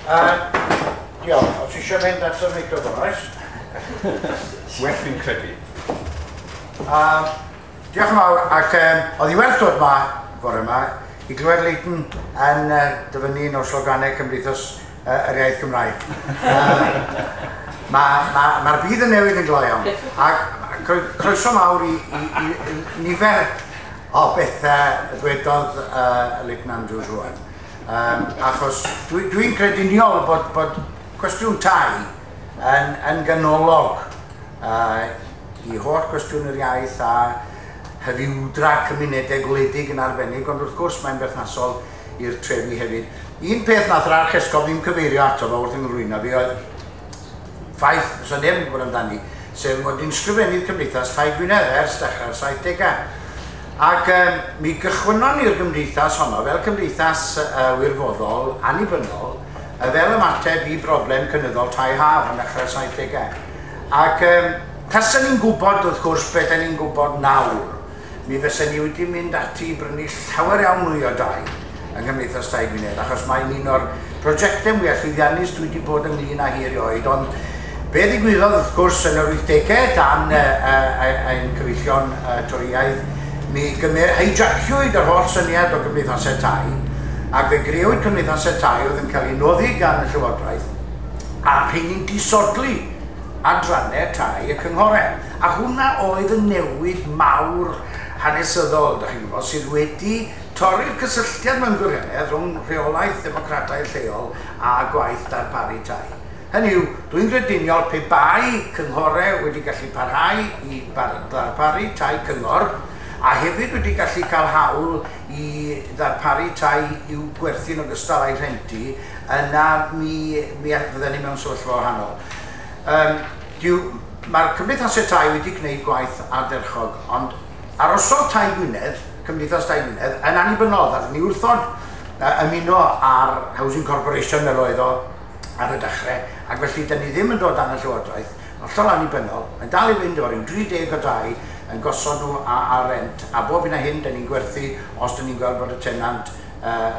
Diolch. Os eisiau mynd at y meicroffon, oes? Well fi'n credu. Diolch yn fawr, ac oedd hi werth dod ma bore yma i glywed Leighton yn dyfynnu un o sloganau Cymdeithas yr Iaith Gymraeg. Mae'r byd yn newid yn gloi iawn, ac croeso mawr i nifer o bethau ddwedodd Leighton Andrews rwan. Achos dwi'n crediniol bod cwestiwn tai yn ganolog i holl gwestiwn yr iaith a hyfywdra cymunedau gwledig yn arbennig, ond wrth gwrs mae'n berthnasol i'r trefi hefyd. Un peth nath yr Archesgob ddim cyfeirio ato fo wrth yng fi oedd ffaith, fysa neb yn gwybod amdani, sef mod i'n sgrifennydd Cymdeithas Tai Gwynedd ers dechrau'r 70au. Ac mi gychwynnon ni'r gymdeithas honno fel cymdeithas wirfoddol, annibynnol, fel ymateb i broblem cynyddol tai haf yn dechrau'r 70au. Ac tasen ni'n gwybod, wrth gwrs, beth da ni'n gwybod nawr, mi fysen ni wedi mynd ati i brynu llawer iawn mwy o dai yng Nghymdeithas Tai Gwynedd, achos mae'n un o'r prosiectau mwyaf llwyddiannus dwi wedi bod ynglyn â hi erioed, ond be ddigwyddodd wrth gwrs yn yr 80au dan ein cyfeillion Torïaidd, mi hijackiwyd yr holl syniad o gymdeithasau tai, ac fe grëwyd cymdeithasau tai oedd yn cael ei noddi gan y Llywodraeth, a rheini'n disodli adrannau tai y cynghorau. A hwnna oedd y newid mawr hanesyddol, da chi'n gwybod, sydd wedi torri'r cysylltiad mewn gwirionedd rhwng rheolaeth ddemocrataidd lleol a gwaith darparu tai. Hynny yw, dwi'n grediniol pe bai cynghorau wedi gallu parhau i ddarparu tai cyngor, a hefyd wedi gallu cael hawl i ddarparu tai i'w gwerthu'n ogystal â'i rhentu, yna mi fydden ni mewn sefyllfa wahanol. Mae'r cymdeithasau tai wedi gwneud gwaith ardderchog, ond arosodd Tai Gwynedd, Cymdeithas Tai Gwynedd, yn annibynnol. Ddaru ni wrthod ymuno â'r Housing Corporation fel oedd o ar y dechrau, ac felly da ni ddim yn dod dan y Llywodraeth, hollol annibynnol. Mae'n dal i fynd efo ryw 30 o dai yn gosod nhw ar rent, a bob hyn a hyn da ni'n gwerthu os da ni'n gweld bod y tenant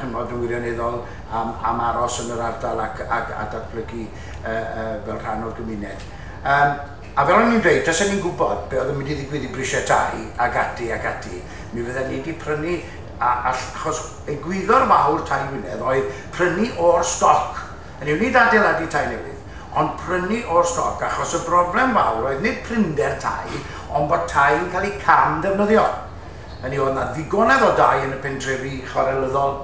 chymod, yn wirioneddol am aros yn yr ardal ac datblygu fel rhan o'r gymuned. A fel o'n i'n dweud, tasen ni'n gwybod be oedd yn mynd i ddigwydd i brisiau tai ac ati ac ati, mi fydden ni wedi prynu, achos egwyddor fawr Tai Gwynedd oedd prynu o'r stoc. Hynny yw, nid adeiladu tai newydd, ond prynu o'r stoc, achos y broblem fawr oedd nid prinder tai, ond bod tai yn cael eu cam ddefnyddio. Hynny yw, oedd 'na ddigonedd o dai yn y pentrefi chwarelyddol,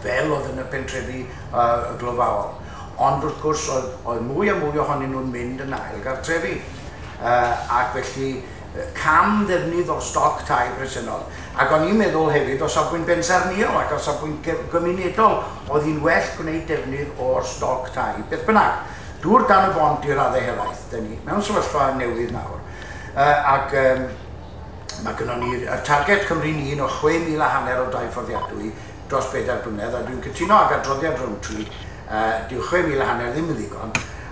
fel oedd yn y pentrefi glofaol. Ond wrth gwrs oedd mwy a mwy ohonyn nhw'n mynd yn ail gartrefi. Ac felly cam ddefnydd o'r stoc tai presennol. Ac o'n i'n meddwl hefyd o safbwynt bensaernïol ac o safbwynt gymunedol, oedd hi'n well gwneud defnydd o'r stoc tai. Beth bynnag, dŵr dan y bont i raddau helaeth, dyn ni mewn sefyllfa newydd nawr. Ac mae gynnon ni y target Cymru'n un o 6,500 o dai fforddiadwy dros 4 blynedd, a dwi'n cytuno ag adroddiad Rowntree, dyw 6,500 ddim yn ddigon,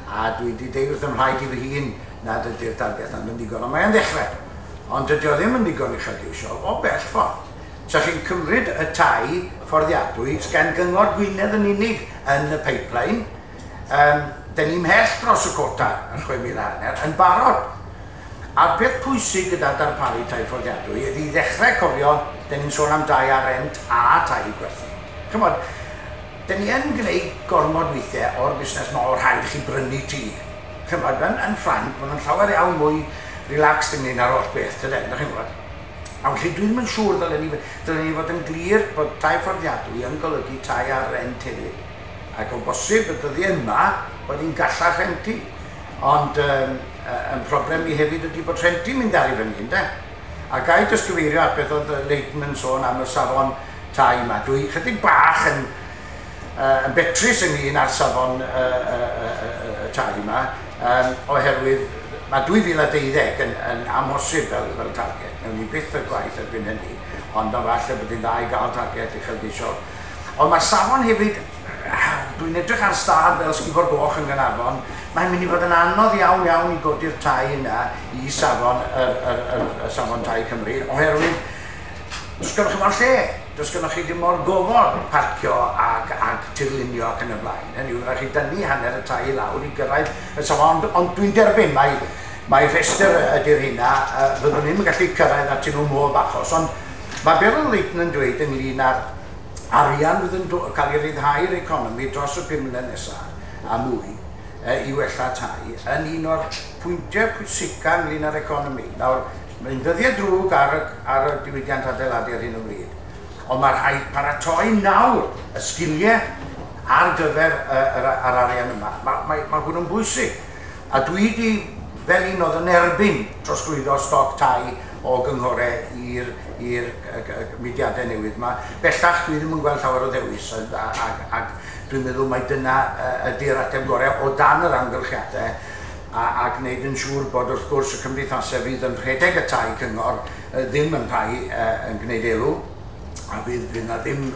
a dwi wedi deud wrth 'y mhlaid i fy hun nad ydy'r target na'n yn ddigon, ond mae'n ddechrau. Ond dydy o ddim yn ddigon uchelgeisiol o bell ffordd. Sa chi'n cymryd y tai fforddiadwy sgan Gyngor Gwynedd yn unig yn y pipeline, dyn ni'n mhell dros y cwota y 6,500 yn barod. A'r peth pwysig gyda darparu tai fforddiadwy ydy i ddechrau cofio, dyn ni'n sôn am dai ar rent a tai gwerthu. Chymod, dyn ni yn gwneud gormod weithiau o'r busnes ma o rhaid i chi brynu tŷ. Chymod, yn Ffrainc, maen nhw'n llawer iawn mwy relaxed ynglyn â'r holl beth, tydyn, dach chi'n gwybod. A felly dwi ddim yn siŵr ddylen ni fod yn glir bod tai fforddiadwy yn golygu tai ar rent hefyd. Ac o bosib y dyddiau yma bod ni'n gallach rhentu. Ond yn problem ni hefyd ydy bod rhenti'n mynd ar i fyny, ynde? A ga i jyst gyfeirio at beth oedd Leighton yn sôn am y safon tai yma. Dwi chydig bach yn betrus ynglyn â'r safon y tai yma, oherwydd mae 2012 yn amhosib fel target. Newn ni byth y gwaith erbyn hynny, ond o falle bod hi'n dda i gael target uchelgeisiol. Ond mae'r safon hefyd, dwi'n edrych ar stad fel Sgubor Goch yn Gaernarfon, mae'n mynd i fod yn anodd iawn iawn i godi'r tai yna i safon y safon tai Cymru, oherwydd does gennych chi'm lle. does gennoch chi ddim o'r gofod parcio ac tirlunio ac yn y blaen. Hynny yw, rhaid chi dynnu hanner y tai i lawr i gyrraedd y safon, ond dwi'n derbyn mae rhestr ydy'r hynna, fyddwn ni'n gallu cyrraedd atyn nhw mob achos, ond mae Beryl Leighton yn dweud ynglyn â'r arian fydd yn cael ei ryddhau i'r economi dros y 5 mlynedd nesaf a mwy i wella tai yn un o'r pwyntiau pwysica ynglyn â'r economi. Nawr, mae'n ddyddiau drwg ar y diwydiant adeiladu ar hyn o bryd, ond mae rhaid paratoi nawr y sgiliau ar gyfer yr arian yma. Mae hwn yn bwysig. A dwi wedi, fel un oedd yn erbyn trosglwyddo stoc tai o gynghorau i'r mudiadau newydd yma, bellach dwi ddim yn gweld llawer o ddewis, ac dwi'n meddwl mai dyna ydy'r ateb gorau o dan yr amgylchiadau, a gwneud yn siŵr bod wrth gwrs y cymdeithasau fydd yn rhedeg y tai cyngor ddim yn rhai yn gwneud elw, a fydd yna ddim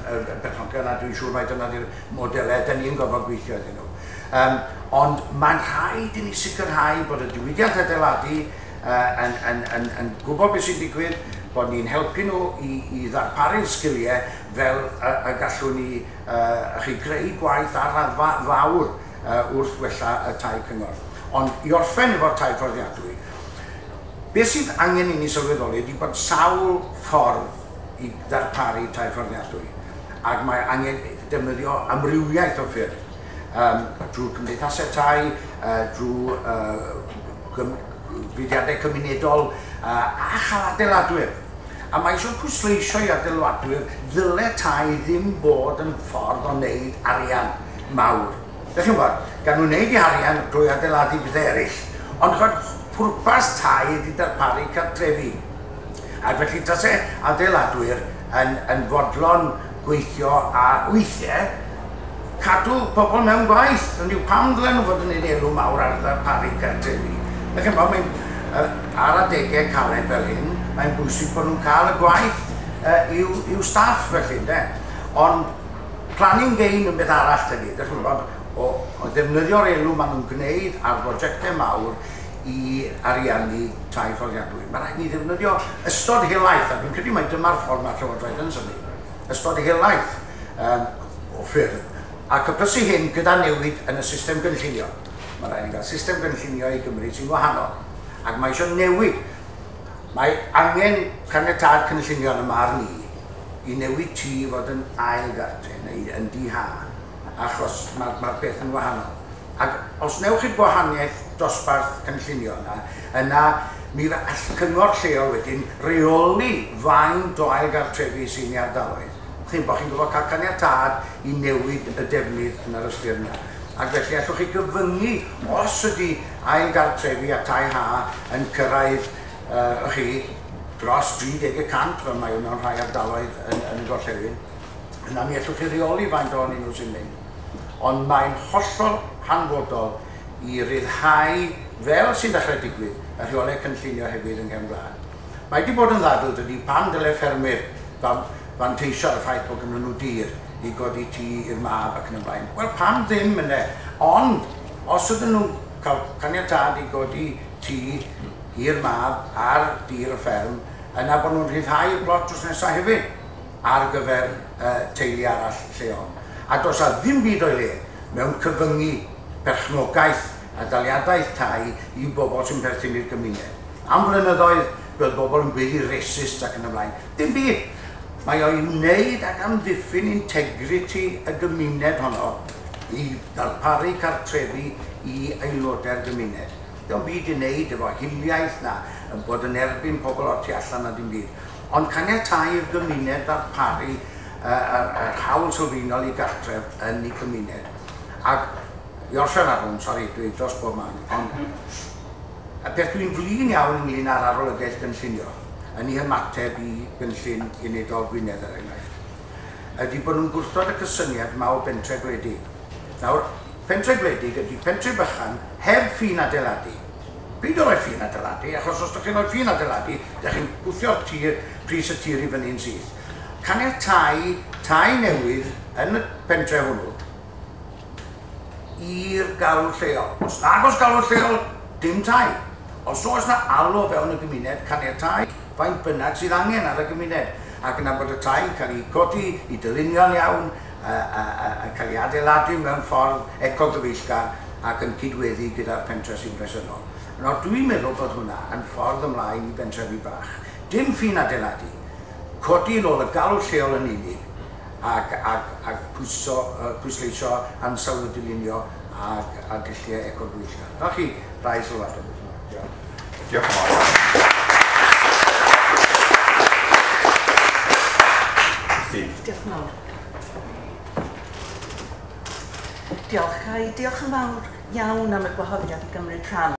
perchnogion, a dwi'n siŵr mai dyna di'r modelau da ni'n gorfod gweithio iddyn nhw. Ond mae'n rhaid i ni sicrhau bod y diwydiant adeiladu yn gwybod beth sy'n digwydd, bod ni'n helpu nhw i ddarparu'r sgiliau fel y gallwn ni chi greu gwaith ar raddfa fawr wrth wella y tai cyngor. Ond i orffen efo'r tai fforddiadwy, beth sydd angen i ni sylweddoli ydy bod sawl ffordd i ddarparu tai fforddiadwy, ac mae angen defnyddio amrywiaeth o ffyrdd, drwy cymdeithasau tai, drwy fudiadau cymunedol a chael adeiladwyr. A mae eisiau pwysleisio i adeiladwyr ddyle tai ddim bod yn ffordd o wneud arian mawr. Dych chi'n gwybod, gan nhw wneud i arian drwy adeiladu pethau eraill, ond pwrpas tai ydy darparu cartrefi. Ac felly tase adeiladwyr yn fodlon gweithio a weithiau cadw pobl mewn gwaith. Hynny yw, pam ddylen nhw fod yn gwneud elw mawr ar ddarparu cartrefi? Dych chi'n gwybod, ar adegau caled fel hyn, mae'n bwysig bod nhw'n cael y gwaith i'w staff felly, ynde? Ond planning gain yn beth arall tydi, dych chi'n gwybod, o ddefnyddio'r elw maen nhw'n gwneud ar brosiectau mawr i ariannu tai fforddiadwy. Mae rhaid ni ddefnyddio ystod helaeth, a dwi'n credu mai dyma'r ffordd mae'r Llywodraeth yn symud, ystod helaeth o ffyrdd, a cyplysu hyn gyda newid yn y system gynllunio. Mae rhaid ni gael system gynllunio i Gymru sy'n wahanol, ac mae eisiau newid. Mae angen caniatâd cynllunio yn y marn i newid tŷ fod yn ail gartre neu yn DH, achos mae'r peth yn wahanol. Ac os newch chi'r gwahaniaeth dosbarth cynllunio yna mi all cyngor lleol wedyn reoli faint o ail gartrefi sy'n ei ardaloedd. Chi'n bod chi'n gorfod cael caniatâd i newid y defnydd yn yr ystyr yna. Ac felly allwch chi gyfyngu os ydy ail gartrefi a tai ha yn cyrraedd chi dros 30% fel mae mewn rhai ardaloedd yn y gorllewin, yna mi allwch chi reoli faint ohonyn nhw sy'n mynd. Ond mae'n hollol hanfodol i ryddhau, fel sy'n dechrau digwydd, y rheolau cynllunio hefyd yng nghefn gwlad. Mae wedi bod yn ddadl dydy pam dyle ffermwyr fanteisio ar y ffaith bod gynnon nhw dir i godi tŷ i'r mab ac yn y blaen. Wel, pam ddim yna? Ond, os ydyn nhw'n cael caniatâd i godi tŷ i'r mab ar dir y fferm, yna bod nhw'n rhyddhau y plot dros nesaf hefyd ar gyfer teulu arall lleol. A does a ddim byd o'i le mewn cyfyngu perchnogaeth a daliadaeth tai i bobl sy'n perthyn i'r gymuned. Am flynyddoedd, roedd bobl yn gweiddi racist ac yn y blaen. Dim byd. Mae o'i wneud ac amddiffyn integrity y gymuned honno i ddarparu cartrefi i aelodau'r gymuned. Dim byd i wneud efo hiliaeth na, yn bod yn erbyn pobl o'r tu allan a dim byd. Ond caniatáu i'r gymuned ddarparu yr hawl sylfaenol i gartref yn ei cymuned. Ac i orffen ar hwn, sori, dwi dros bob man, ond y peth dwi'n flin iawn ynglyn â'r arolygaeth gynllunio yn ei hymateb i gynllun unedol Gwynedd er enghraifft, ydy bod nhw'n gwrthod y cysyniad yma o bentre gwledig. Nawr, pentre gwledig ydy pentre bychan heb ffin adeiladu. Byd o roi ffin adeiladu, achos os ydych chi'n rhoi ffin adeiladu, ydych chi'n gwthio'r tir, pris y tir i fyny'n syth. Caniatáu tai newydd yn y pentre hwnnw i'r galw lleol. Os nag oes galw lleol, dim tai. Os oes na alw fewn y gymuned, caniatáu faint bynnag sydd angen ar y gymuned. ac yna bod y tai yn cael eu codi, i dylunio'n iawn, yn cael ei adeiladu mewn ffordd ecogyfeillgar ac yn cydweddu gyda'r pentre sy'n bresennol. Nawr dwi'n meddwl bod hwnna yn ffordd ymlaen i bentrefi bach. Dim ffin adeiladu, codi yn ôl y galw lleol yn unig ac, ac, ac pwyso, pwysleisio ansawdd y dylunio ac a dulliau ecogyfeillgar. Na chi rai sylwadau. Diolch. Diolch yn fawr. Christine. Diolch yn fawr. Diolch, Kai. Diolch yn fawr iawn am y gwahoddiad i gymryd rhan.